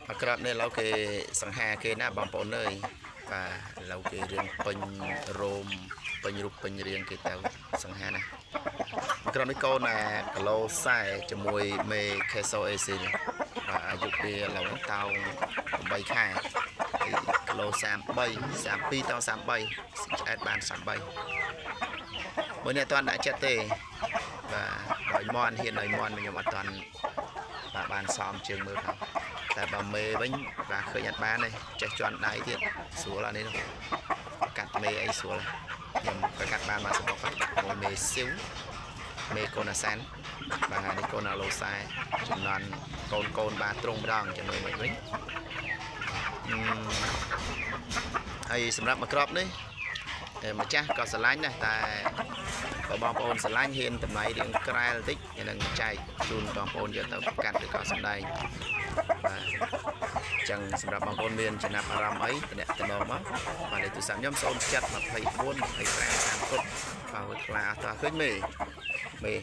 មកក្របនេះឥឡូវគេសង្ហាគេណាបងប្អូនអើយបាទឥឡូវគេរៀងពេញរោមពេញរូបពេញរាងគេទៅសង្ហាណាមកក្របនេះកូនអាគីឡូ40ជាមួយមេខេសូអេស៊ីលបាទអាយុវាឥឡូវហ្នឹងតោង8ខែហើយគីឡូ33 32តោង33ឆ្អែតបាន33មួយនេះអត់ទាន់ដាក់ចិត្តទេបាទដោយមន់ហ៊ានដោយមន់ខ្ញុំអត់ទាន់បាទបានសមជើងមើលផង តែបើមេវិញបាទឃើញអត់បានទេចេះជន់ដៃទៀតស្រួលអានេះនោះកាត់មេអីស្រួលខ្ញុំក៏កាត់បានមកសម្បុកហើយមួយមេស៊ីវមេកូនអាសានបាទនេះកូនអាឡូសែចំនួនកូនកូនបាទត្រង់ម្ដងចាំមើលមិនវិញអឺហើយសម្រាប់មកក្របនេះឯម្ចាស់ក៏ស្រឡាញ់ដែរតែបើបងប្អូនស្រឡាញ់ហ៊ានតម្លៃរៀងក្រែលបន្តិចនឹងចែកជូនបងប្អូនយកទៅកាត់ឬក៏សម្ដែងបាទ អញ្ចឹងសម្រាប់បងប្អូនមានចំណាប់អារម្មណ៍អីតំណតំណងមកបាទលេខទូរស័ព្ទខ្ញុំ07 24 25 30បាទថ្លាអត់តឃើញមេមេ